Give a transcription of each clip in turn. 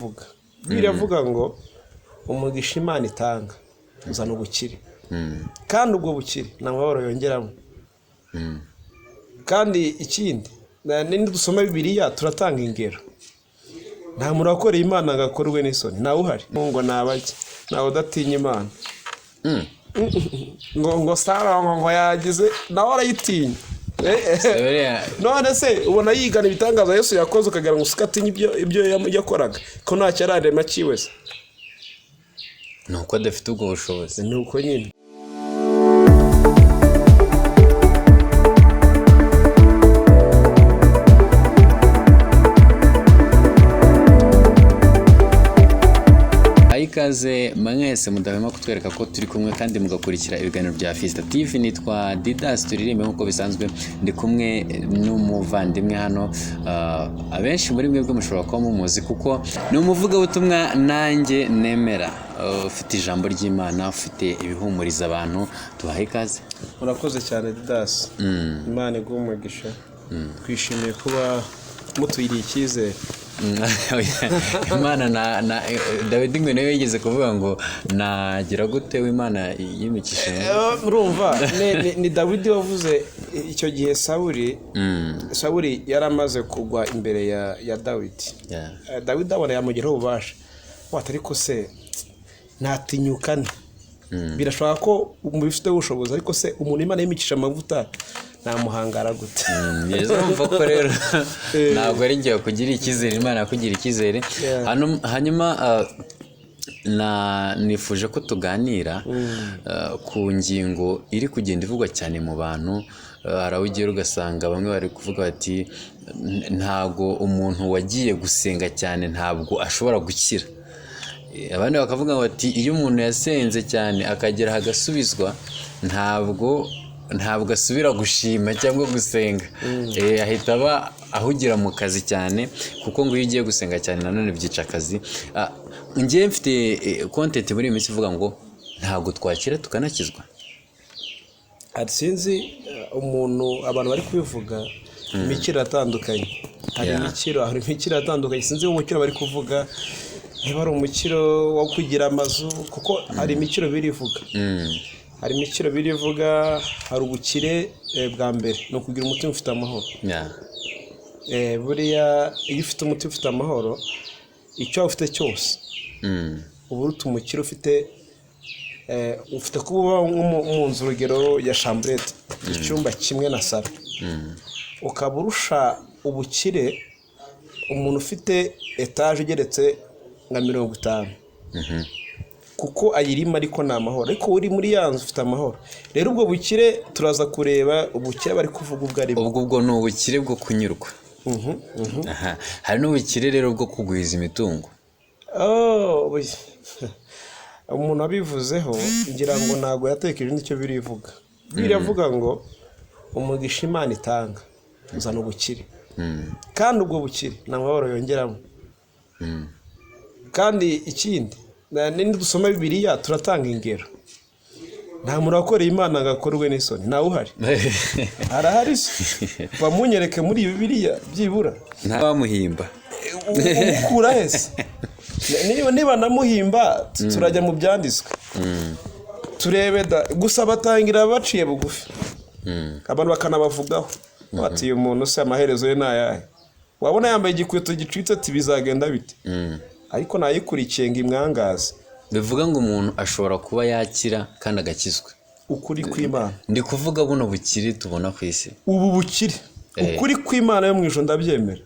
Vuga biravuga ngo umugisha Imana itanga uzana ubukire, kandi ubwo bukire nta mubabaro yongeramo. Kandi ikindi, nidusoma Bibiliya turatanga ingero. Nta muntu wakoreye Imana ngo akorwe n'isoni, ntawe uhari ngo nabajye, ntawe udatinya Imana ngo Sara ngo yagize nawe arayitinya. None se ubona yigana ibitangaza Yesu yakoze, ukagira ngo usike atinye ibyo yakoraga, ko ntacyo ararema cyiwe se? Ni uko adafite ubwo bushobozi. Ni uko nyine. Ikaze mwese mudahwema kutwereka ko turi kumwe kandi mugakurikira ibiganiro bya Fisita TV. Nitwa Didas turirimbe nk'uko bisanzwe, ndi kumwe n'umuvandimwe hano. Abenshi muri mwebwe mushobora kuba mumuzi kuko ni umuvugabutumwa nanjye nemera, ufite ijambo ry'Imana, ufite ibihumuriza abantu. Tubahe ikaze. Murakoze cyane Didas, Imana iguhe umugisha. Twishimiye kuba mutugiriye icyizere. Imana na Dawidi ngo niwe yigeze kuvuga ngo nagira gute w'Imana yimikishije. Urumva ni Dawidi wavuze icyo gihe. Sawuli yari amaze kugwa imbere ya Dawidi. Dawidi abona yamugiraho ububasha, wati ariko se ntatinyukane? Birashoboka ko mubifiteho ubushobozi, ariko se umuntu Imana yimikisha amavuta namuhangara gute? Urumva ko rero ntabwo ari njye kugira icyizere, Imana yakugira icyizere. Hanyuma nifuje ko tuganira ku ngingo iri kugenda ivugwa cyane mu bantu. Hari aho ugera ugasanga bamwe bari kuvuga bati ntabwo umuntu wagiye gusenga cyane ntabwo ashobora gukira. Abandi bakavuga bati iyo umuntu yasenze cyane akagera agasubizwa ntabwo asubira gushima cyangwa gusenga, ahita aba ahugira mu kazi cyane, kuko ngo iyo ugiye gusenga cyane nanone byica akazi. Ngewe mfite content muri iyi minsi ivuga ngo ntabwo twakira tukanakizwa. Sinzi umuntu, abantu bari kubivuga, imikiro iratandukanye. Hari imikiro, hari imikiro itandukanye. Sinzi umukiro bari kuvuga niba ari umukiro wo kugira amazu, kuko hari imikiro birivuga. Hari imikiro birivuga, hari ubukire bwa mbere ni ukugira umutima ufite amahoro. Buriya iyo ufite umutima ufite amahoro, icyo waba ufite cyose uba uruta umukire ufite ufite kuba mu nzu, urugero ya chambrette, icyumba kimwe na salo, ukaba urusha ubukire umuntu ufite etaje igeretse nka 50, kuko ayirimo ariko ni amahoro. Ariko uri muri ya nzu ufite amahoro. Rero ubwo bukire turaza kureba ubukire bari kuvuga ubwo ari bwo. Ubwo ni ubukire bwo kunyurwa. Hari n'ubukire rero bwo kugwiza imitungo. Umuntu abivuzeho ngira ngo ntabwo yatekereje n'icyo birivuga. Biravuga ngo umugisha Imana itanga uzana ubukire, kandi ubwo bukire nta mubabaro yongeramo. Kandi ikindi, nidusoma Bibiliya turatanga ingero. Nta muntu wakoreye Imana ngo akorwe n'isoni, ntawe uhari. Arahari se? Bamunyereke muri Bibiliya byibura. Ntawamuhimba. Ukura hese? Niba namuhimba turajya mu byanditswe turebe. Gusa batangira baciye bugufi, abantu bakanabavugaho bati uyu muntu se amaherezo ye ni ayahe? Wabona yambaye igikweto gicitse ati bizagenda bite? Ariko nayikurikiye ngo imwangaze. Bivuga ngo umuntu ashobora kuba yakira kandi agakizwa. Ukuri kw'Imana. Ndi kuvuga buno bukire tubona ku isi. Ubu bukire, ukuri kw'Imana yo mu ijuru ndabyemera.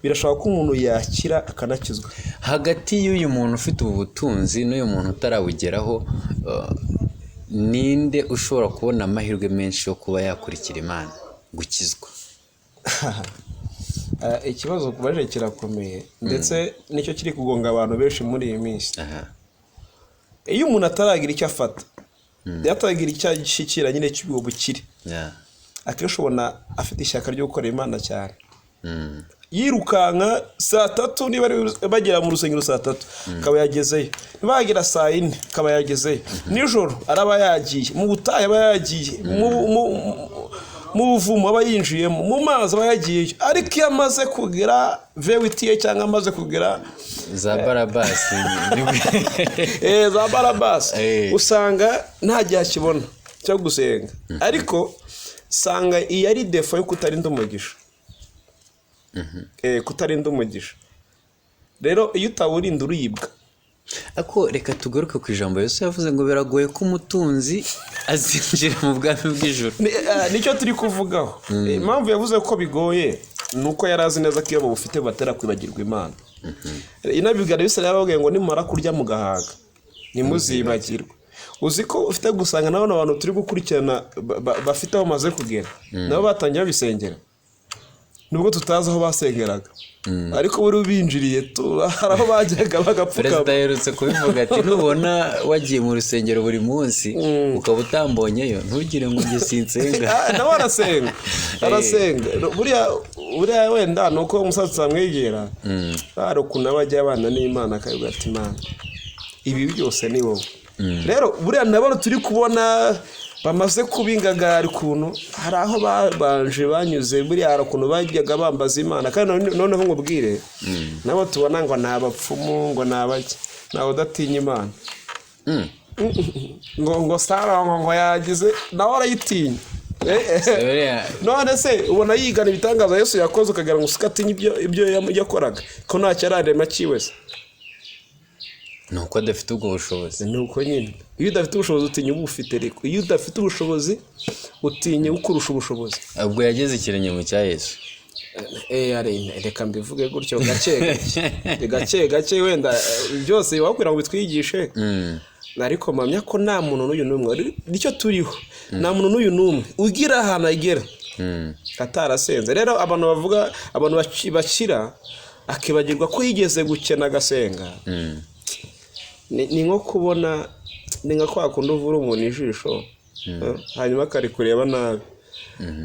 Birashoboka ko umuntu yakira akanakizwa. Hagati y'uyu muntu ufite ubu butunzi n'uyu muntu utarawugeraho, ninde ushobora kubona amahirwe menshi yo kuba yakurikira Imana, gukizwa? Ikibazo kubaje kirakomeye, ndetse nicyo kiri kugonga abantu benshi muri iyi minsi. Iyo umuntu ataragira icyo afata, ataragira icyo ashyikira nyine cy'ubwo bukire, akenshi ubona afite ishyaka ryo gukora Imana cyane. Yirukanka saa tatu, niba bagera mu rusengero saa tatu akaba yagezeyo, niba yagera saa yine akaba yagezeyo, nijoro araba yagiye mu butayu, aba yagiye Mu buvumo aba yinjiyemo, mu mazi aba yagiyeyo. Ariko iyo amaze kugera vewitiye cyangwa amaze kugera za Barabasi, za Barabasi, usanga nta gihe akibona cyo gusenga. Ariko usanga iyi ari défaut yo kutarinda umugisha. Kutarinda umugisha rero, iyo utawurinda uribwa. Ariko reka tugaruke ku ijambo Yesu yavuze ngo biragoye ko umutunzi azinjira mu bwami bw'ijuru. Nicyo turi kuvugaho. Impamvu yavuze ko bigoye ni uko yari azi neza ko iyo babufite bubatera kwibagirwa Imana. Inabibwira Abisirayeli, yababwiye ngo nimumara kurya mugahaga ntimuzibagirwe. Uzi ko ufite gusanga na bano bantu turi gukurikirana bafite aho bamaze kugera, nabo batangiye babisengera, nubwo tutazi aho basengeraga, ariko buri binjiriye hari aho bajyaga bagapfukama. Perezida aherutse kubivuga ati nubona wagiye mu rusengero buri munsi ukaba utambonyeyo, ntugire ngo njye sinsenga. Ah, nawe arasenga, arasenga. Buriya wenda ni uko umusaza amwegera, hari ukuntu aba ajya abana n'Imana, akavuga ati: "Imana, ibi byose ni wowe." Rero buriya nabona turi kubona bamaze kuba ingagari ukuntu hari aho babanje banyuze. Buriya hari ukuntu bajyaga bambaza Imana. Kandi noneho nkubwire, nabo tubona ngo ni abapfumu, ngo ni abaki, ntawe udatinya Imana. Ngo Sara ngo yagize, nawe arayitinya. None se ubona yigana ibitangaza Yesu yakoze, ukagira ngo usike atinye ibyo yakoraga, ko ntacyo ararema cyiwe se? Ni uko adafite ubwo bushobozi. Ni uko nyine, iyo udafite ubushobozi utinya uba ufite. Ariko iyo udafite ubushobozi utinya ukurusha ubushobozi. Ubwo yageze ikirenge mu cya Yesu. Reka mbivuge gutyo gake gake, gake gake, wenda byose wakwira ngo bitwigishe. Ariko mpamya ko nta muntu n'uyu n'umwe, nicyo turiho, nta muntu n'uyu n'umwe ugira ahantu agera atarasenze. Rero abantu bavuga, abantu bakira akibagirwa ko yigeze gukena agasenga, ni nko kubona, ni nka kwa kundi uvura umuntu ijisho, hanyuma akarikureba nabi,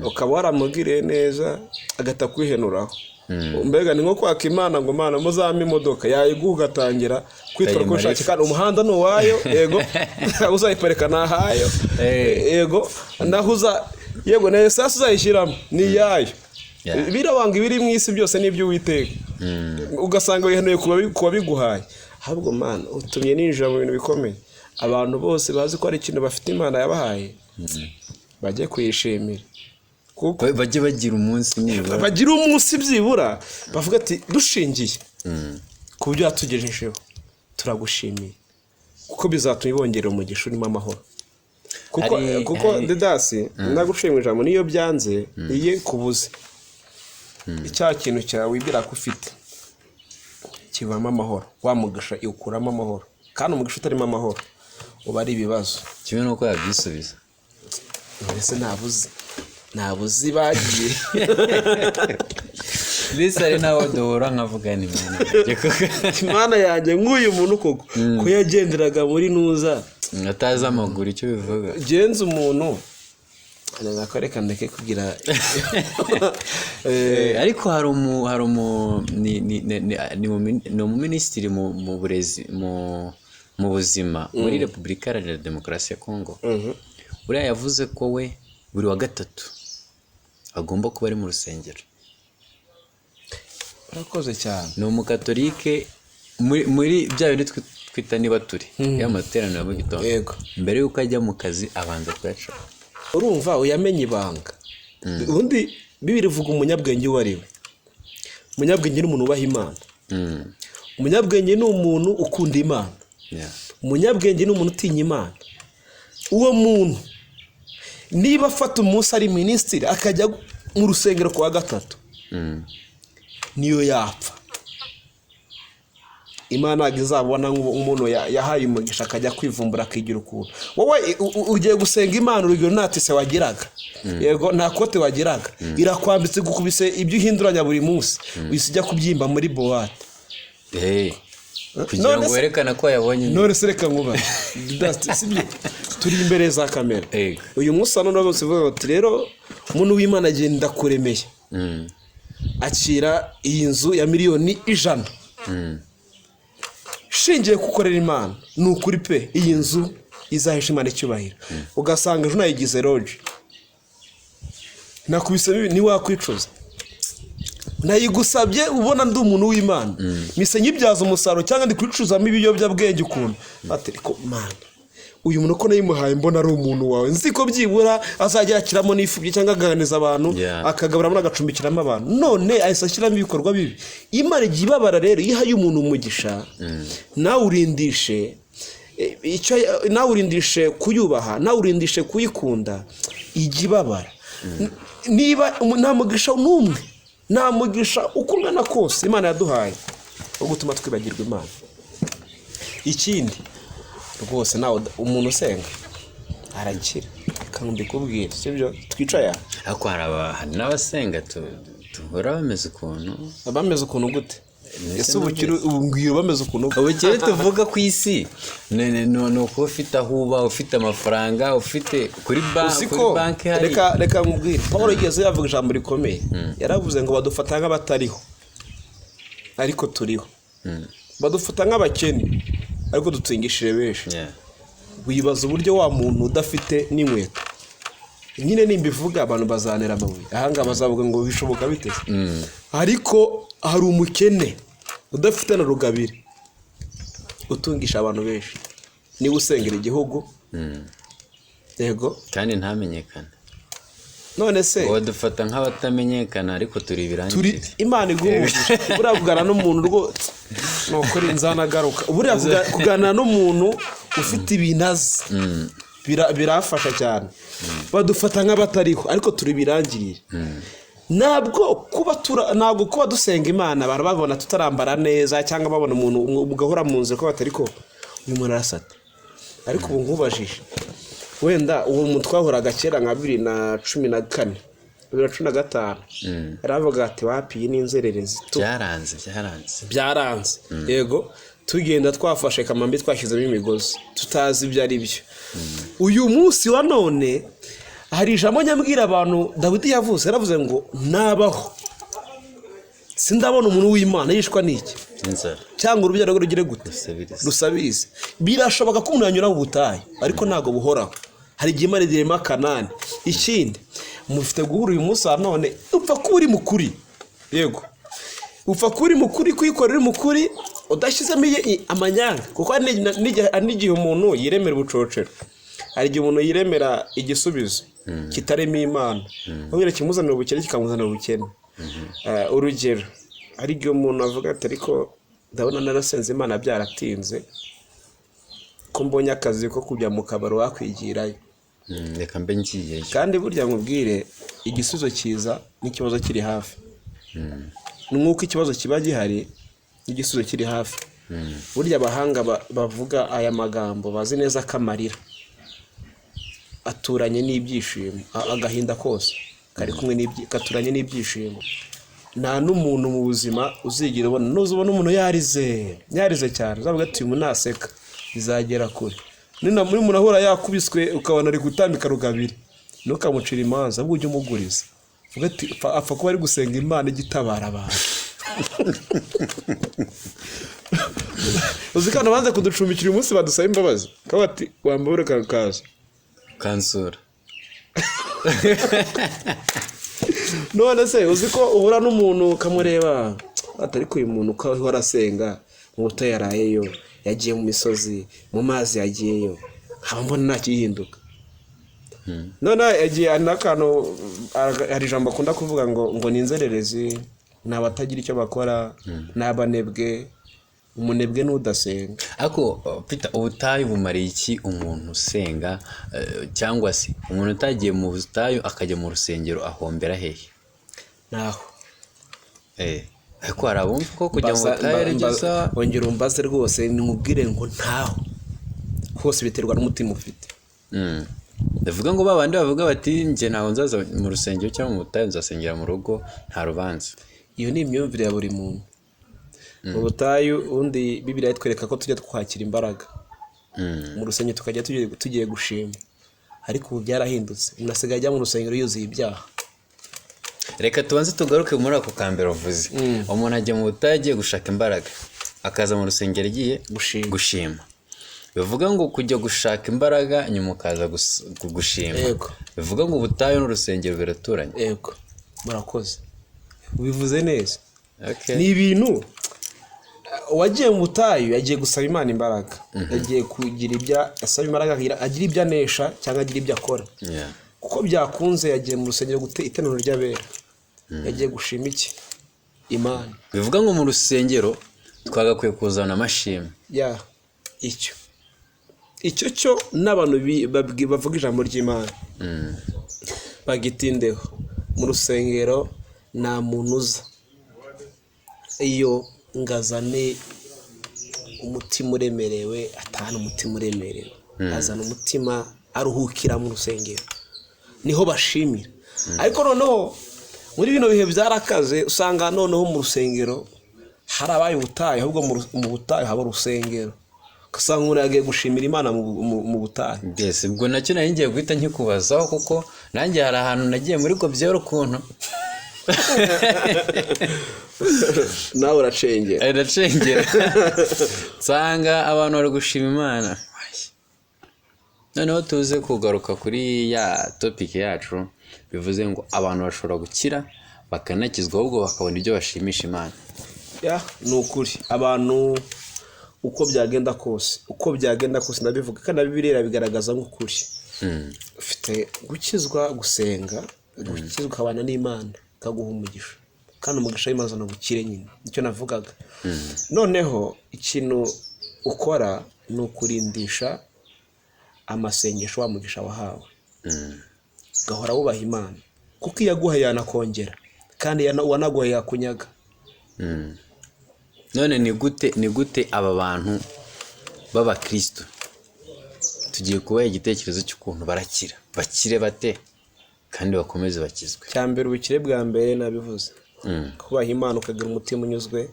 ukaba waramugiriye neza agahita kwihenuraho. Mbega ni nko kwaka Imana ngo: "Imana, muzampe imodoka," yayiguha ugatangira kwitwara uko Ukayimara. ushatse, kandi umuhanda ni uwayo, yego, uzayiparika ni ahayo, yego, naho uza, yego, na esanse uzayishyiramo ni iyayo. Birabanga ibiri mu isi byose ni iby'Uwiteka. Ugasanga wihanuye ku babiguhaye. Ahubwo Mana, utumye ninjira mu bintu bikomeye. Abantu bose bazi ko hari ikintu bafite Imana yabahaye, bajye kuyishimira, kuko Bajye bagira umunsi nibura. Bagira umunsi byibura bavuga ati: "Dushingiye ku byo yatugejejeho, turagushimiye," kuko bizatuma ibongerera umugisha urimo amahoro, kuko kuko Didasi, ndagushimira ijambo, niyo byanze, iyo kubuze icya kintu cyawe wibwira ko ufite kivamo amahoro, wa mugisha iwukuramo amahoro, kandi umugisha utarimo amahoro uba ari ibibazo. Kimwe n'uko yabyisubiza. Mbese ntabuzi bagiye. Mbese hari n'abo duhura nkavuga ni Imana yanjye koko. Imana yanjye, nk'uyu muntu koko ko yagenderaga muri nuza, atazi amaguru icyo bivuga. Genza umuntu nako, reka ndeke kugira. Ariko hari umu ni ni ni ni ni ni umuminisitiri mu burezi, mu buzima muri Repubulika Iharanira Demokarasi ya Kongo. Uriya yavuze ko we buri wa gatatu agomba kuba ari mu rusengero. Urakoze cyane. Ni umukatolike, muri bya bindi twita niba turi y'amateraniro ya mu gitondo, mbere y'uko ajya mu kazi abanza kuyaca. Urumva uyamenye ibanga. Ubundi Bibiri ivuga umunyabwenge uwo ari we. Umunyabwenge ni umuntu wubaha Imana. Umunyabwenge ni umuntu ukunda Imana. Umunyabwenge ni umuntu utinya Imana. Uwo muntu niba afata umunsi ari minisitiri akajya mu rusengero ku wa gatatu, niyo yapfa, Imana ntabwo izabona nk'umuntu yahaye umugisha akajya kwivumbura, akigira ukuntu. Wowe ugiye gusenga Imana, urugero nta tise wagiraga, yego, nta kote wagiraga, irakwambitse, igukubise ibyo uhinduranya buri munsi, uhise ujya kubyimba muri boîte. Kugira None ngo werekane ko yabonye. None se reka nkuba, sibyo, turi imbere za kamera. Uyu munsi hano bose bavuga bati: "Rero umuntu w'Imana agenda kuremeye, akira iyi nzu ya miliyoni 100, shingiye kukorera Imana, ni ukuri pe, iyi nzu izahesha Imana icyubahiro." Ugasanga ejo nayigize lodge. Nakubisemo ibi, ntiwakwicuza. Nayigusabye ubona ndi umuntu w'Imana, mise nyibyaza umusaruro cyangwa ndi kwicuzamo ibiyobyabwenge ukuntu bati, ariko Mana, uyu muntu ko nayimuhaye mbona ari umuntu wawe, nzi ko byibura azajya yakiramo n'ifubyi cyangwa aganiriza abantu, akagaburamo agacumbikiramo abantu, none ahise ashyiramo ibikorwa bibi. Imana igiye ibabara rero iyo ihaye umuntu umugisha, nawe urindishe icyo, nawe urindishe kuyubaha, nawe urindishe kuyikunda, ijya ibabara. Niba nta mugisha n'umwe, nta mugisha uko ungana kose Imana yaduhaye wo gutuma twibagirwa Imana. Ikindi rwose, nawe umuntu usenga arakira, reka mbikubwire, sibyo? Twicaye aha. Ariko hari n'abasenga duhora bameze ukuntu. Bameze ukuntu gute? Mbese Ese ubukire ubu mbwira, bameze ukuntu gute? Ubukire tuvuga ku isi ni ukuba ufite aho uba, ufite amafaranga, ufite kuri Uzi kuri ko banki hari. Reka nkubwire, Paul yigeze yavuga ijambo rikomeye. Yaravuze ngo badufata nk'abatariho ariko turiho, badufata nk'abakene ariko dutsingishije benshi. Wibaza uburyo wa muntu udafite n'inkweto nyine, nimbivuga abantu bazanera amabuye ahangaha, bazavuga ngo bishoboka bite? Ariko hari umukene udafite na rugabire utungisha abantu benshi, niba usengera igihugu, yego. Kandi ntamenyekane. None se Ngo badufata nk'abatamenyekana ariko turi turi ibirangirire. Imana iguha umugisha. Buriya kuganira n'umuntu rwo ni ukuri nzanagaruka. Buriya kuganira n'umuntu ufite ibintu azi birafasha cyane. Badufata nk'abatariho ariko turi ibirangirire. Ntabwo kuba dusenga Imana abantu babona tutarambara neza, cyangwa babona umuntu ugahora mu nzira ko batari ko uyu muntu arasata. Ariko ubu nkubajije, wenda uwo muntu twahoraga kera nka 2014, 2015, yaravuga ati wapi, iyi ni inzererezi tu. Byaranze, byaranze. Byaranze, yego. Tugenda twafashe kamambi, twashyizemo imigozi, tutazi ibyo ari byo. Uyu munsi wa none hari ijambo nyabwira abantu Dawidi yavuze. Yaravuze ngo nabaho sindabona umuntu w'Imana yishwa n'iki? Inzara. Cyangwa urubyaro rwe rugire gute? Rusabiriza. Rusabize. Birashoboka ko umuntu yanyura mu butayu, ariko ntabwo buhoraho. Hari igihe Imana irema Kanani. Ikindi, mufite guhura uyu munsi wa none, upfa kuba uri mukuri, yego, upfa kuba uri mukuri, kuyikorera uri mukuri, udashyizemo amanyanga, kuko hari n'igihe umuntu yiremera ubucocero, hari igihe umuntu yiremera igisubizo kitarimo Imana, kubera kimuzanira ubukene, kikamuzanira ubukene. Urugero, hari igihe umuntu avuga ati ariko ndabona narasenze Imana byaratinze, ko mbonye akazi ko kujya mu kabari, wakwigirayo. Reka mbe ngiyeyo. Kandi burya nkubwire, igisubizo cyiza n'ikibazo kiri hafi. Nk'uko ikibazo kiba gihari n'igisubizo kiri hafi. Burya abahanga bavuga aya magambo bazi neza ko amarira aturanye n'ibyishimo, agahinda kose kari kumwe gaturanye n'ibyishimo. Nta n'umuntu mu buzima uzigira ubona, nuza ubona umuntu yarize, yarize cyane, uzavuga ati uyu muntu naseka bizagera kure. Nina muri umuntu ahora yakubiswe, ukabona ari gutambika rugabire, ntukamucire imanza, ahubwo ujye umuguriza, uvuge ati apfa kuba ari gusenga Imana ijya itabara abantu. Uzi ko banze kuducumbikira uyu munsi, badusaba imbabazi, kavuga ati wambabure kaza Kansura. None se uzi ko uhura n'umuntu ukamureba ati ariko uyu muntu uko ahora asenga, mu buto yarayeyo, yagiye mu misozi, mu mazi yagiyeyo, nkaba mbona nta kihinduka. None yagiye hari n'akantu, hari ijambo akunda kuvuga ngo ni inzererezi, ni abatagira icyo bakora, ni abanebwe. Umunebwe n'udasenga. Ariko Peter, ubutayu bumariye iki umuntu usenga, cyangwa se umuntu utagiye mu butayu akajya mu rusengero ahombera hehe? Naho. Ariko hari abumva ko kujya mu butayu ari byo sawa. Wongera umbaze rwose, nimubwire ngo ntaho hose, biterwa n'umutima ufite. Ndavuga ngo babandi bavuga bati njye ntabwo nzaza mu rusengero cyangwa mu butayu, nzasengera mu rugo, nta rubanza. Iyo ni imyumvire ya buri muntu. Mu butayu ubundi Bibiliya itwereka ko tujya twakira imbaraga, mu rusengero tukajya tugiye gushima, ariko ubu byarahindutse, umuntu asigaye ajya mu rusengero yuzuye ibyaha. Reka tubanze tugaruke muri ako kambere uvuze. Umuntu ajya mu butayu agiye gushaka imbaraga, akaza mu rusengero agiye Gushima. gushima. Bivuga ngo kujya gushaka imbaraga nyuma ukaza gushima. Yego. Bivuga ngo ubutayu n'urusengero biraturanye. Yego, murakoze, ubivuze neza. Okay. Ni ibintu uwagiye mu butayu yagiye gusaba Imana imbaraga, yagiye kugira ibyo asaba imbaraga, agira ibyo anesha cyangwa agira ibyo akora. Kuko byakunze yagiye mu rusengero gute iteraniro ry'abera, yagiye gushima iki? Imana. Bivuga ngo mu rusengero twagakwiye kuzana amashimwe. Ya, icyo cyo n'abantu bavuga ijambo ry'Imana bagitindeho. Mu rusengero nta muntu uza iyo ngazane umutima uremerewe, atahana umutima uremerewe, azana umutima aruhukira mu rusengero, niho bashimira. Ariko noneho muri bino bihe byarakaze, usanga noneho mu rusengero harabaye ubutayu, ahubwo mu butayu haba urusengero, ugasanga umuntu yagiye gushimira Imana mu butayu. Yes, ubwo nacyo nari ngiye guhita nkikubazaho, kuko nanjye hari ahantu nagiye muri gobyero ukuntu. Nawe uracengera. Ndacengera nsanga abantu bari gushima Imana. Noneho tuze kugaruka kuri ya topic yacu, bivuze ngo abantu bashobora gukira bakanakizwa, ahubwo bakabona ibyo bashimisha Imana. Ya, ni ukuri, abantu uko byagenda kose, uko byagenda kose, ndabivuga kandi na Bibiliya irabigaragaza nk'ukuri. Ufite gukizwa, gusenga, gukizwa ukabana n'Imana ikaguha umugisha, kandi umugisha w'Imana uzana ubukire nyine, nicyo navugaga. Noneho ikintu ukora ni ukurindisha amasengesho wa mugisha wahawe, ugahora wubaha Imana, kuko iyo aguhaye yanakongera, kandi uwanaguhaye yakunyaga. None ni gute aba bantu b'abakristo tugiye kubaha igitekerezo cy'ukuntu barakira, bakire bate kandi bakomeze bakizwe? Cya mbere, ubukire bwa mbere nabivuze, kubaha Imana ukagira umutima unyuzwe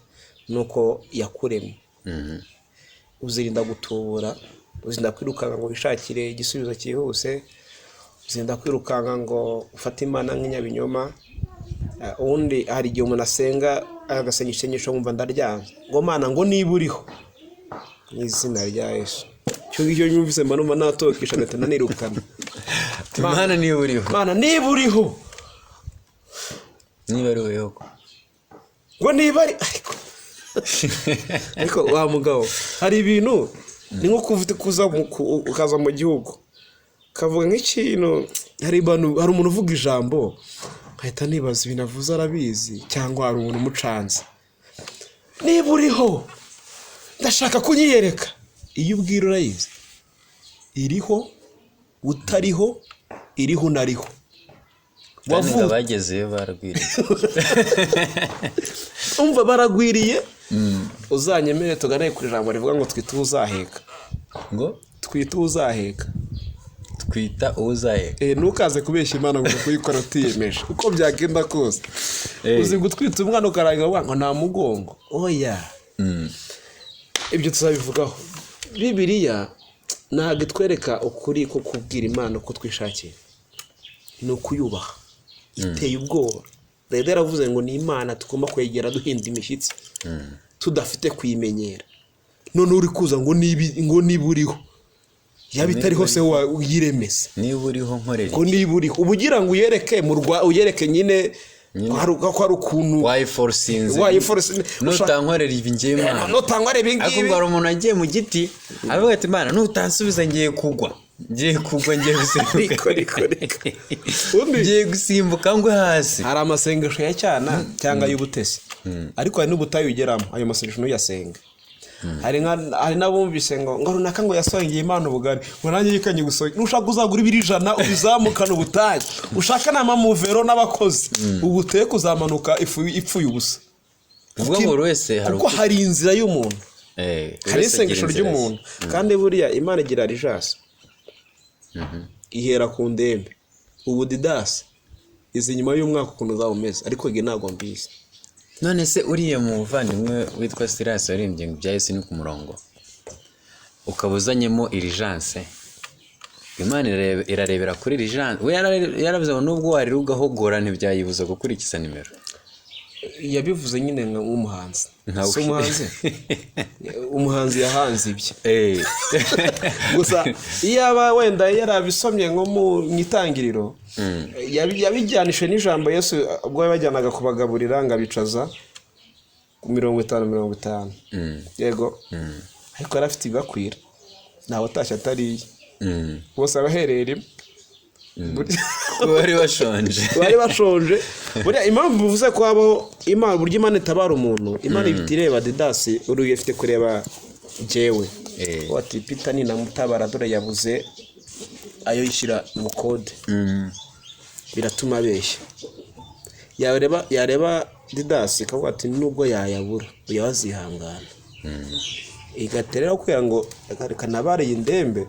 nuko yakuremye. Uzirinda gutubura, uzirinda kwirukanka ngo wishakire igisubizo cyihuse, uzirinda kwirukanka ngo ufate Imana nk'inyabinyoma. Ubundi hari igihe umuntu asenga, agasenga isengesho, nkumva ndaryanze, ngo Mana, ngo niba uriho, mu izina rya Yesu. Icyo ngicyo nyumvise mba numva natokesha ngahita nanirukana. Imana niba uriho. Mana, niba uriho. Niba ari wowe koko. Ngo niba ari, ariko wa mugabo, hari ibintu ni nko kuvuga kuza ukaza mu gihugu ukavuga nk'ikintu. Hari abantu, hari umuntu uvuga ijambo nkahita nibaza ibintu avuze arabizi cyangwa hari umuntu umucanze. Niba uriho, ndashaka kunyiyereka. Iyo ubwira urayizi, iriho utariho, iriho unariho. Kandi ngo abagezeyo baragwiriye. Umva, baragwiriye. Uzanyemere tugane ku ijambo rivuga ngo twite uzaheka. Ngo? Twite uzaheka. Twita uzaheka. Ntukaze kubeshya Imana ngo kuyikora utiyemeje, uko byagenda kose. Uzi gutwita umwana ukarangira uvuga ngo nta mugongo? Oya. Ibyo tuzabivugaho. Bibiliya ntabwo itwereka ukuri ko kubwira Imana uko twishakiye, ni ukuyubaha. Iteye ubwoba. Dawidi yaravuze ngo ni Imana tugomba kwegera duhinda imishyitsi, tudafite kuyimenyera. None uri kuza ngo niba uriho, yaba itariho se uyiremeze? Niba uriho nkorera. Ngo niba uriho, uba ugira ngo uyereke mu rwa, uyereke nyine ko hari ukuntu wayiforosinze. Wayiforosinze. Nutankorera ibi ngiye Imana. Nutangwa ibi Ariko ngibi. ngo hari umuntu wagiye mu giti aravuga ati: "Imana, nutansubiza ngiye kugwa, ngiye kugwa, ngiye gusimbuka." Ariko, ariko, ariko. Ngiye gusimbuka ngwe hasi. Hari amasengesho ya cyana cyangwa ay'ubutesi, ariko hari n'ubutayu ugeramo ayo masengesho ntuyasenga. Hari n'abumvise ngo runaka ngo yasongeye Imana ubugari, ngo nanjye yikanye gusonga. Nushaka uzagura ibiro 100 ubizamukane ubutayu, ushaka n'amamuvero n'abakozi ubuteye kuzamanuka ifu ipfuye ubusa. Uvuga ngo buri wese hari Kuko hari inzira y'umuntu, buri hari wese agira isengesho inzira ye. ry'umuntu. Kandi buriya Imana igira rijasi, ihera ku ndembe. Ubu Didasi izi nyuma y'umwaka ukuntu uzaba umeze, ariko njye ntabwo mbizi. None se uriya muvandimwe witwa Silas waririmbye ngo ibya Yesu ni ku murongo, ukaba uzanyemo irijanse, Imana irarebera kuri irijanse? We yaravuze ngo nubwo warira ugahogora ntibyayibuza gukurikiza nimero. Yabivuze nyine nk'umuhanzi. Nkawe. Si umuhanzi, umuhanzi yahanze ibye. Gusa iyaba wenda yarabisomye nko mu itangiriro, yabijyanishije n'ijambo Yesu ubwo yabajyanaga kubagaburira ngo abicaza 50 50. Yego, ariko yari afite ibibakwira, ntawe utashye atariye. Bose abahereye rimwe. Bari bashonje. Bari bashonje. Buriya impamvu bivuze ko habaho Imana, uburyo Imana itabara umuntu, Imana ihita ireba Didasi, urugi ifite kureba jyewe. Ati Peter ninamutabara, dore yabuze ayo yishyira mu kode, biratuma abeshya. Yareba Didasi ikavuga ati nubwo yayabura uyu azihangana, igatera rero kugira ngo reka nabare iyi ndembe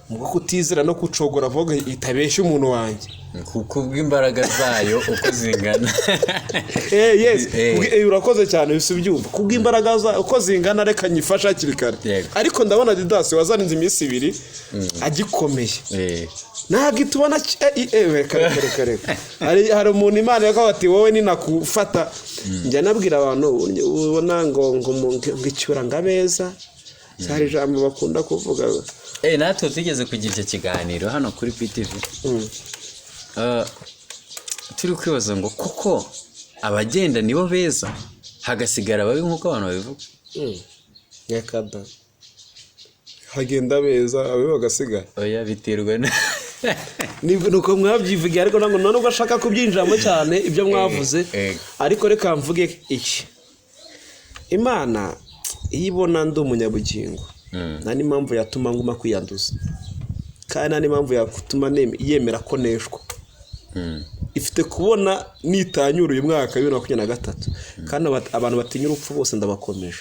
mu kutizera no kucogora, avuga itabeshya umuntu wanjye. Kuko bw'imbaraga zayo uko zingana. Yes. Urakoze cyane, bisi ubyumva kubw'imbaraga za uko zingana, reka nyifashe hakiri kare. Ariko ndabona Didasi wazarinze iminsi 2 agikomeye. Ntabwo itubona reka reka reka reka, hari umuntu Imana yavuga ati wowe ninakufata. Njya nabwira abantu ubona ngo icyura ngo abeza, hari ijambo bakunda kuvuga. Natwe tugeze kugira icyo kiganiro hano kuri PTV. Turi kwibaza ngo koko abagenda nibo beza hagasigara ababi nk'uko abantu babivuga? Reka da, hagenda beza, abe bagasigara. Oya, biterwa na Nuko mwabyivugiye, ariko ntabwo nubwo ashaka kubyinjiramo cyane ibyo mwavuze. Ariko reka mvuge iki: Imana iyo ibona ndi umunyabugingo, nta n'impamvu yatuma nguma kwiyanduza, kandi nta n'impamvu yatuma yemera ko neshwa. Ifite kubona nitanyura uyu mwaka wa 2023, kandi abantu batinya urupfu bose ndabakomeje,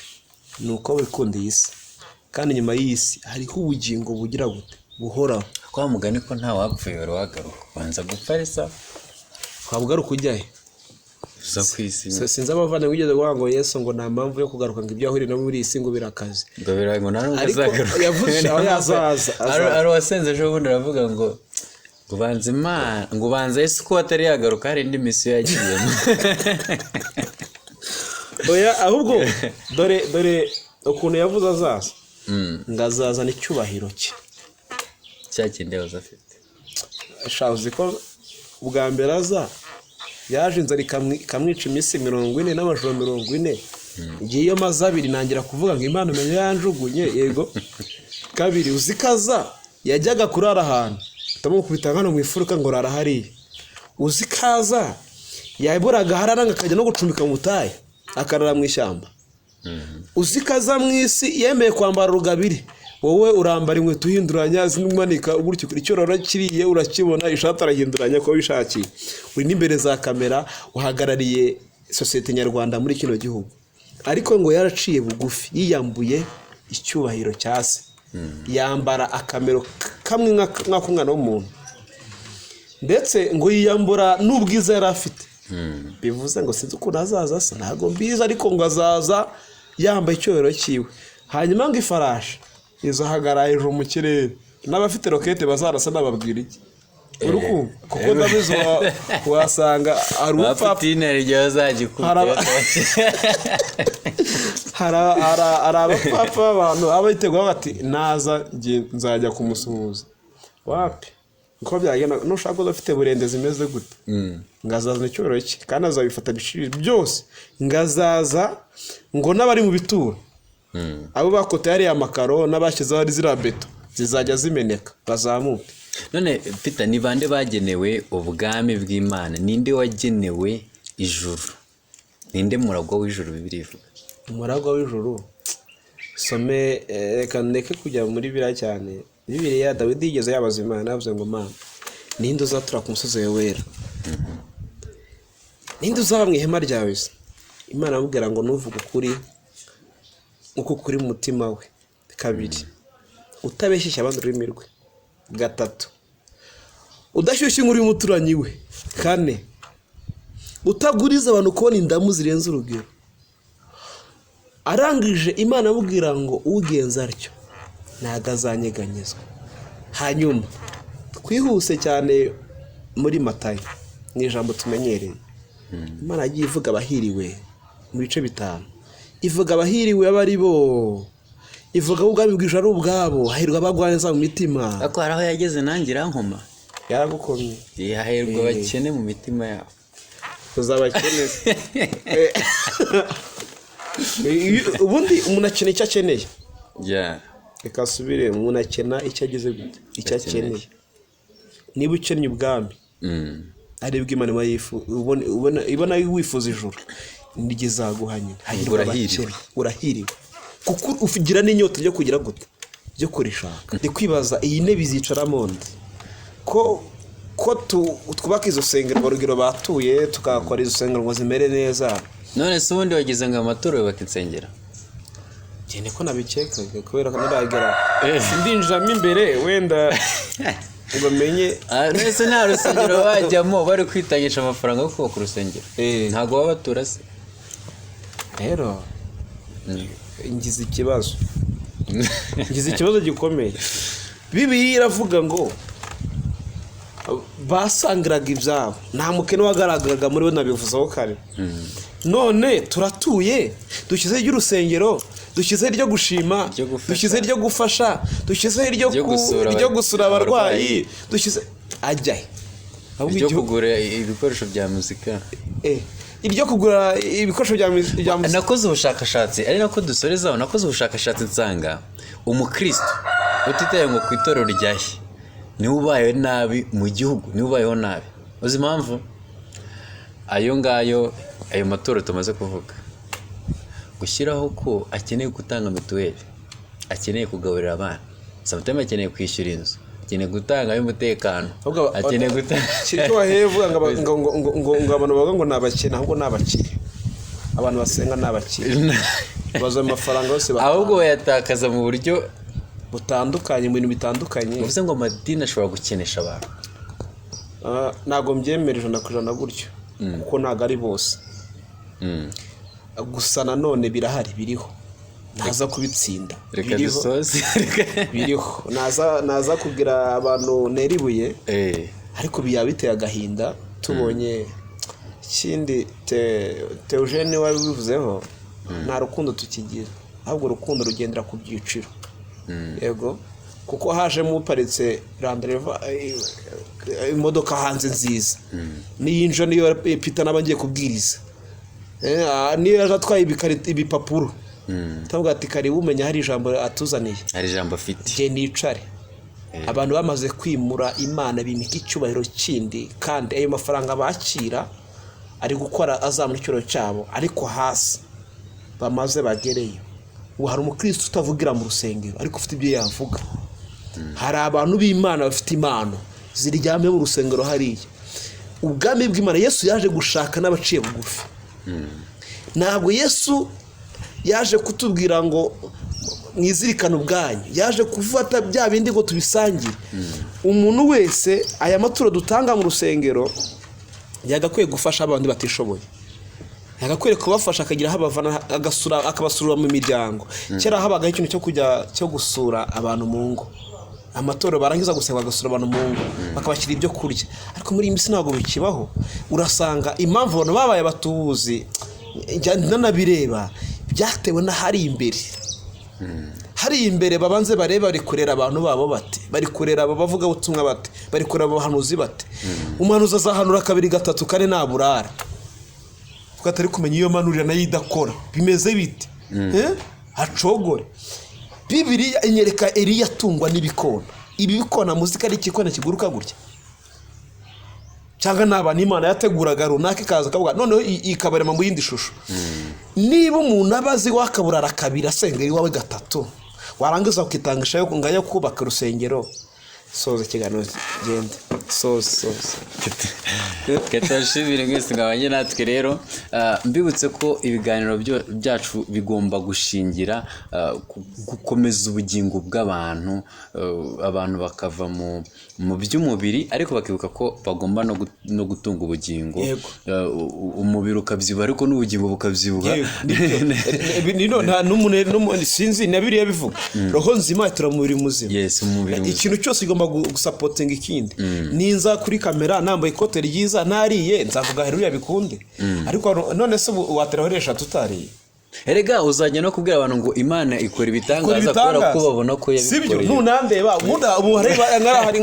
ni uko bikundiye isi, kandi nyuma y'iyi si hariho ubugingo bugira gute? Buhoraho. Kwa mugani ko nta wapfuye wari wagaruka, ubanza gupfa ari sawa. Waba ugaruka ujya he? Uza ku isi. Sinzi abavandimwe wigeze kuvuga ngo Yesu ngo nta mpamvu yo kugaruka, ngo ibyo ahuriye no muri iyi si ngo birakaze. Ngo birago nta nubwo Ariko azagaruka. yavuze aho yazaza, azaza. Ari uwasenze ejo bundi aravuga ngo ubanza Imana, ngo ubanza Yesu ko atari yagaruka hari indi misiyo yagiyemo. Oya, ahubwo dore ukuntu yavuze azaza, ngo azazana icyubahiro cye. Cya kindi yahoze afite. Sha, uzi ko ubwa mbere aza yaje inzara ikamwica iminsi 40 n'amajoro 40. Igihe iyo maze 2 nangira kuvuga ngo Imana umenye yanjugunye. Yego, kabiri uzi ko aza yajyaga kurara ahantu utamukubita hano mu ifuruka ngo rara hariya. Uzi ko aza yaburaga hararanga akajya no gucumbika mu butayu, akarara mu ishyamba. Uzi ko aza mu isi yemeye kwambara rugabire, wowe urambara inkweto uhinduranya, umanika gutyo, icyo urakiriye urakibona, ishati arahinduranya uko wishakiye, uri n'imbere za kamera, uhagarariye sosiyete nyarwanda muri kino gihugu. Ariko ngo yaraciye bugufi, yiyambuye icyubahiro cya se, yambara akamero kamwe nk'ak'umwana w'umuntu, ndetse ngo yiyambura n'ubwiza yari afite. Bivuze ngo sinzi ukuntu azaza asa, ntabwo mbizi, ariko ngo azaza yambaye icyubahiro cyiwe. Hanyuma ngo ifarashi izahagarara hejuru mu kirere, n'abafite rokete bazarasa nababwira iki? Urukumva kuko ndabizi wasanga hari ba umupfapfa. Putin hari igihe bazagikubita. Hari abapfapfa b'abantu aba biteguye bati naza njye nzajya kumusuhuza. Wapi, uko byagenda nushaka udafite burende zimeze gute, ngo azazana icyubahiro cye, kandi azabifata bishiri byose, ngo azaza ngo n'abari mu bituro, abo bakoteye hariya amakaro n'abashyizeho ari ziriya beto zizajya zimeneka bazamuke. None Peter, ni bande bagenewe ubwami bw'Imana? Ninde wagenewe ijuru? Ninde muragwa w'ijuru Bibiliya ivuga? Umuragwa w'ijuru, some reka ndeke kujya muri biriya cyane. Bibiliya, Dawidi yigeze yabaza Imana, yavuze ngo Mana, ninde uzatura ku musozi wawe wera? Ninde uzaba mu ihema ryawe se? Imana aramubwira ngo nuvuge ukuri uko kuri mu mutima we. Kabiri, utabeshyeshya abandi ururimi rwe. Gatatu, udashyushya inkuru y'umuturanyi we. Kane, utaguriza abantu kubona indamu zirenze urugero. Arangije Imana amubwira ngo ugenza atyo ntabwo azanyeganyezwa. Hanyuma twihuse cyane muri Matayo, ni ijambo tumenyereye. Imana yagiye ivuga abahiriwe mu bice 5, ivuga abahiriwe abo ari bo, ivuga ko ubwami bw'ijuru ari ubwabo, hahirwa abagwaneza mu mitima. Ariko hari aho yageze nanjye irankoma. Yaragukomye. Hahirwa abakene mu mitima yabo. Tuzabakene. Ubundi umuntu akena icyo akeneye. Reka asubire, umuntu akena icyo agize gute, icyo akeneye. Niba ukennye ubwami aribwo Imana ibona wifuza ijuru niryo izaguha nyine. Hahirwa abakene, urahiriwe kuko ugira n'inyota yo kugira gute, yo kurishaka. Ndi kwibaza iyi ntebe izicaramo nde, ko twubaka izo sengero urugero batuye, tukakora izo sengero ngo zimere neza. None se ubundi wagize ngo amaturo yubaka insengero? Njye niko nabikekaga, kubera ko ntaragera ndinjiramo imbere wenda ngo menye. None se nta rusengero bajyamo bari kwitangisha amafaranga yo kubaka urusengero? Ntabwo baba batura se? Rero ngize ikibazo, ngize ikibazo gikomeye. Bibiliya iravuga ngo basangiraga ibyabo, nta mukene wagaragaraga muri bo, nabivuzeho kare. None turatuye, dushyizeho iry'urusengero, dushyizeho iryo gushima, dushyizeho iryo gufasha, dushyizeho iryo gusura abarwayi, dushyize ajyahe, iryo kugura ibikoresho bya muzika, iryo kugura ibikoresho bya muzika. Nakoze ubushakashatsi, ari nako dusorezaho, nakoze ubushakashatsi nsanga umukristo utitaye ngo ku itorero ryahe niwe ubayeho nabi mu gihugu, niwe ubayeho nabi. Uzi impamvu? Ayo ngayo, ayo maturo tumaze kuvuga, gushyiraho ko akeneye gutanga mituweli, akeneye kugaburira abana, sometimes akeneye kwishyura inzu, akeneye gutanga ay'umutekano, akeneye gutanga. Icyo waheye uvuga ngo abantu bavuga ngo ni abakene, ahubwo ni abakire. Abantu basenga ni abakire, baza amafaranga yose, ahubwo bayatakaza mu buryo butandukanye, mu bintu bitandukanye. Bivuze ngo amadini ashobora gukenesha abantu. Ntabwo mbyemera 100% gutyo, kuko ntabwo ari bose. Gusa nanone birahari, biriho, naza kubitsinda, biriho, naza kugira abantu neribuye, ariko byaba biteye agahinda tubonye. Ikindi Theogene wabivuzeho, nta rukundo tukigira, ahubwo urukundo rugendera ku byiciro. Yego, kuko hajemo uparitse Land Rover, imodoka hanze nziza, niyinjira niyo Peter naba ngiye kubwiriza, niyo yaje atwaye ibipapuro, ndavuga ati karibu, umenya hari ijambo atuzaniye, hari ijambo afite, nge nicare. Abantu bamaze kwimura Imana, bimika icyubahiro kindi, kandi ayo mafaranga bakira ari gukora azamura icyubahiro cyabo, ariko hasi bamaze bagereyo. Ubu hari umukristo utavugira mu rusengero ariko ufite ibyo yavuga. Hari abantu b'Imana bafite impano ziryamye mu rusengero hariya. Ubwami bw'Imana Yesu yaje gushaka n'abaciye bugufi. Ntabwo Yesu yaje kutubwira ngo mwizirikane ubwanyu, yaje gufata bya bindi ngo tubisangire. Umuntu wese aya maturo dutanga mu rusengero yagakwiye gufasha abandi batishoboye, yagakwiye kubafasha akagira aho abavana, agasura, akabasura mu miryango. Kera habagaho ikintu cyo kujya cyo gusura abantu mu ngo, amatorero barangiza gusenga bagasura abantu mu ngo, bakabashyira ibyo kurya. Ariko muri iyi minsi ntabwo bikibaho. Urasanga impamvu abantu babaye abatubuzi, nanabireba, byatewe n'ahari imbere. Hari imbere babanze barebe, bari kurera abantu babo bate, bari kurera abavugabutumwa bate, bari kurera abahanuzi bate. Umuhanuzi azahanura 2 3 4 naburara, kuko atari kumenya iyo manurira nayo idakora bimeze bite, hacogore. Bibiliya inyereka Eliya atungwa n'ibikona. Ibi bikona muzika ari ikikona kiguruka gutya, cyangwa naba n'Imana yateguraga runaka ikaza akavuga noneho ikabarema mu yindi shusho. Niba umuntu abazi wakaburara 2 asenga iwawe 3, warangiza ukitangisha yo ngaya kubaka urusengero. Soza ikiganiro, gende soza. Katashimire mwese ngabanye natwe. Rero mbibutse ko ibiganiro byacu bigomba gushingira gukomeza ubugingo bw'abantu, abantu bakava mu by'umubiri, ariko bakibuka ko bagomba no gutunga ubugingo. Umubiri ukabyibuha ariko n'ubugingo bukabyibuha. Sinzi na biriya bivuga roho nzima itura mu mubiri muzima. Ikintu cyose igomba kigomba gusupportinga ikindi. Ninza kuri kamera nambaye ikote ryiza, nariye, nzavuga haleluya bikunde. Ariko none se ubu watera haleluya eshatu utariye? Erega uzajya no kubwira abantu ngo Imana ikora ibitangaza kubera ko babona ko Sibyo? yabikoreye. Nunandeba ubundi, ubu hari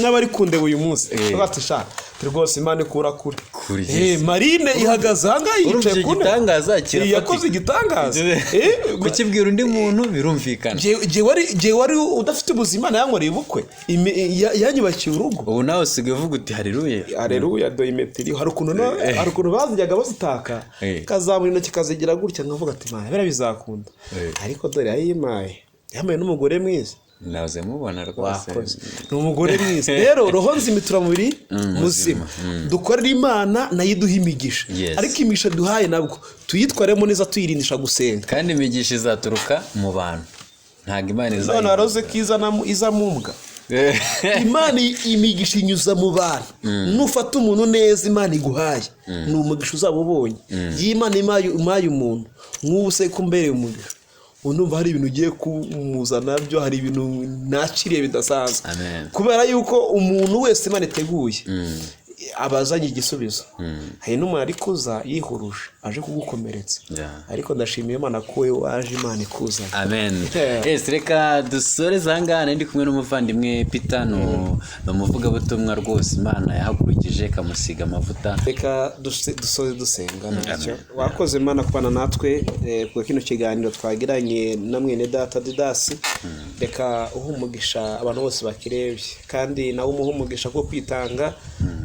nk'abari kundeba uyu munsi, bati: "Sha, rwose Imana ikura kure." Kure, Eh, Marine ihagaze ahangaha, Urumva yicaye icyo ku ntebe. gitangaza Eh, yakoze kirafatika. igitangaza. Eh, Kukibwira undi muntu birumvikana. Jye wari udafite ubuzima, yankoreye ubukwe. Yanyubakiye urugo. Ubu nawe usigaye uvuga uti haleluya. Aleluya doyimetiri. Hari ukuntu hari ukuntu bazijyaga bazitaka, kazamura intoki kazigira gutya, nkavuga ati: "Mana, biriya bizakunda." Ariko dore yayimaye, yamaye n'umugore mwiza. Naze mubona rwose. Wakoze, ni umugore mwiza. Rero roho nzima itura mubiri muzima. Dukorere Imana, nayo iduha imigisha. Ariko imigisha duhaye nabwo tuyitwaremo neza, tuyirindisha gusenga. Kandi imigisha izaturuka mu bantu, ntabwo Imana None izayiha. waroze ko iza mu mbwa. Imana imigisha inyuza mu bantu. Nufata umuntu neza, Imana iguhaye ni umugisha uzaba ubonye. Iyo Imana imaye umuntu nk'ubu se ko mbereye umugisha, ubu ndumva hari ibintu ugiye kumuza nabyo, hari ibintu nakiriye bidasanzwe. Amen. Kubera yuko umuntu wese Imana iteguye aba azanye igisubizo. Hari n'umuntu ari kuza yihuruje aje kugukomeretsa, ariko ndashimira Imana ko wowe waje Imana ikuzana. Amen. Yeah. Yes, reka dusoreze ahangaha. Nari ndi kumwe n'umuvandimwe Peter, ni umuvugabutumwa rwose Imana yahagurukije ikamusiga amavuta. Reka dusoze dusenga ntacyo. Wakoze Imana kubana natwe ku kino kiganiro twagiranye na mwene data Didasi. Reka uhe umugisha abantu bose bakirebye, kandi nawe umuhe umugisha wo kwitanga,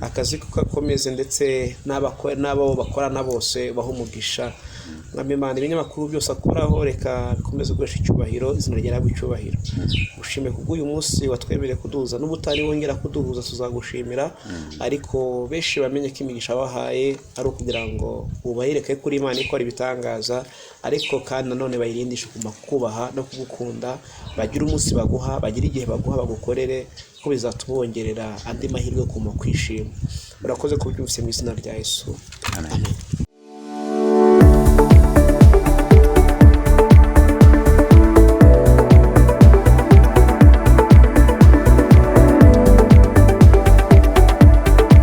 akazi ko gakomeze, ndetse n'abo bakorana bose bahe umugisha. Mwami Imana, ibinyamakuru byose akoraho reka bikomeze guhesha icyubahiro izina ryawe icyubahiro. Ushime kubw'uyu munsi watwemereye kuduhuza, n'ubutari wongera kuduhuza tuzagushimira. Ariko benshi bamenye ko imigisha wabahaye ari ukugira ngo ubayereke kuri Imana ikora ibitangaza, ariko kandi nanone bayirindishe kuguma kukubaha no kugukunda, bagire umunsi baguha, bagire igihe baguha, bagukorere, ko bizatubongerera andi mahirwe yo kuguma kwishima. Urakoze kubyumvise, mu izina rya Yesu. Amen. Amen.